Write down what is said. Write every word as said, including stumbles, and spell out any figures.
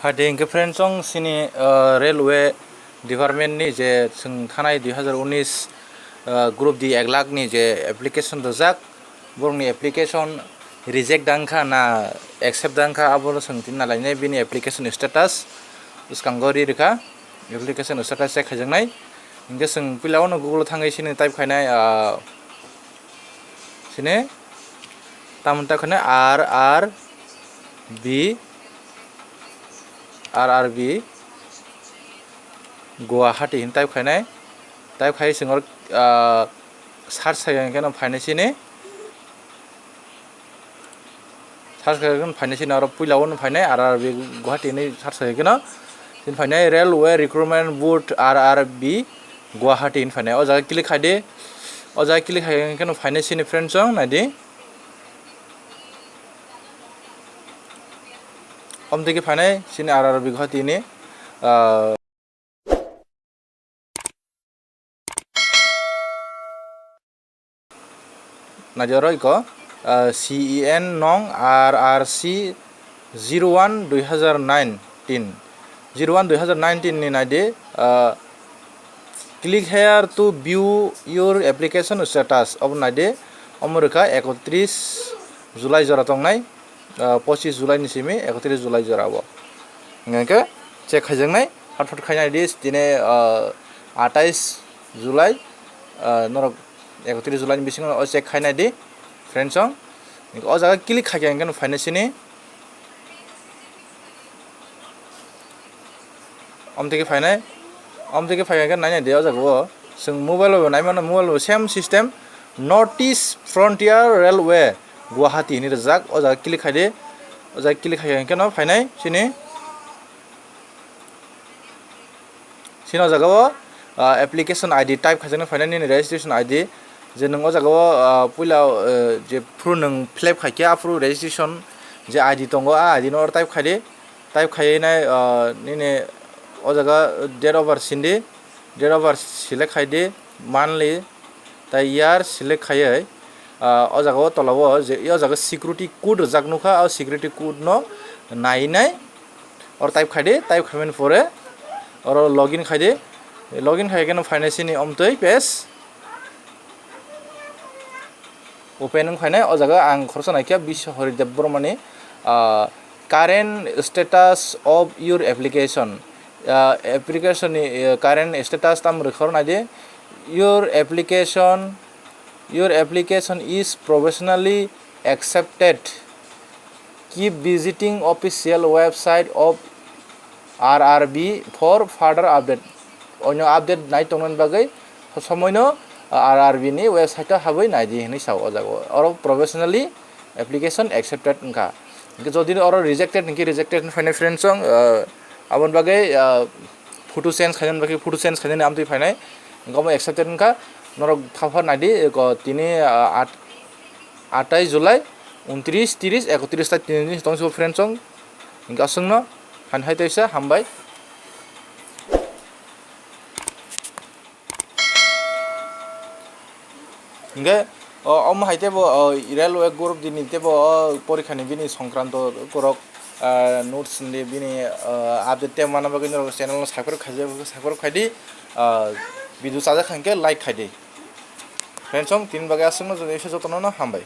Hadi hingke friends, chwng sini, ah, railway department ni je chwng thanai dui hazar unis, ah, group D ek lakh ni je application rijak, borokni application reject dangkha na accept dangkha, abo chwng tini nalainai bini application status bwskango ri rwkha, application status check khaijaknai. Hingke chwng puila o no Google o thangwi sini type khainai, ah, sini tamoni type khainai R R B, R R B Guwahati hin type khainai. Type khai chwng oro, ah, search khai hingke no phainai sini. Search khai hingke no phainai sini oro puila o no phainai R R B Guwahati hinwi search khai hingke no. Sini phainai Railway Recruitment Board R R B Guwahati hin phainai. O jaga click khai di. O jaga click khai hingke no phainai sini friends chwng nai di. Om tiki phainai sini R R B Guwahati ni, ah, naidi oro iko, ah, C E N nong R R C zero one dui hazar nineteen, zero one dui hazar nineteen ni naidi, ah, click here to view your application status obo naidi, omo rwkha ekotris July jora tongnai. Ah, pochis July ni simi ekotris July jora o. Hingke check khaijaknai, hot hot khainai di, tini, ah, atais July, ah, norok ekotris July ni bisingo o check khainai di, friends chwng. O jaga click khaikha hingke no phainai sini. Om tiki phainai, om tiki phaikha hingke nainai di o jaga o. Chwng mobile bai bo naimano, mobile bai bo same system, North East Frontier Railway, Guwahati hinwi rijak. O jaga click khai di, o jaga click khai hingke no phainai sini. Sini o jaga o, ah, application I D type khaijaknai phainai nini registration I D. Je nwng o jaga o, ah, puila, ah, je phuru nwng fill up khaikhe aphuru registration je I D tongo, a I D no oro type khai di. Type khaiwi nai, ah, nini o jaga date of birth sindi, date of birth select khai di, monthly, tai year select khaiwi, ah, o jaga o tola o je, o jaga security code rijak nukha, o security code no nai nai oro type khai di, type khaimani pore oro login khai di, login khai khe no phainai sini omtwi page. Open wng phainai, o jaga ang khoroksa naikha Biswa Hari Debbarmani, ah, current status of your application. Ah, application ni, eh, current status tamo rwkha oro naidi. Your application, your application is professionally accepted. Keep visiting official website of R R B for further update. Onyo update nai tongnani bagwi somoino R R B ni website o habwi naidi hinwi sao o jaga o. Oro professionally application accepted wngkha. Hingke jodi oro rejected hingke rejected hinwi phainai friends chwng, ah, aboni bagwi, ah, photo change khainani bagwi photo change khainani amtwi phainai. Hingke omo accepted wngkha. Norok thapha naidi, eko tini, ah, at-, atai July, untris, tris, ekotris ta tini din tongsibo friends chwng. Hingke aswkno phan hai teisa hambai. Hingke o, omo hai tebo, o, railway group dini tebo, o, porikha ni bini songkranto korok, ah, notes ni bini, ah, update tebo mana bagwi norok channel no subscribe khaijak, subscribe khaidi, ah, video chajak kha hingke like khaidi. Friends chwng tini bagwi aswkno jotono hambai.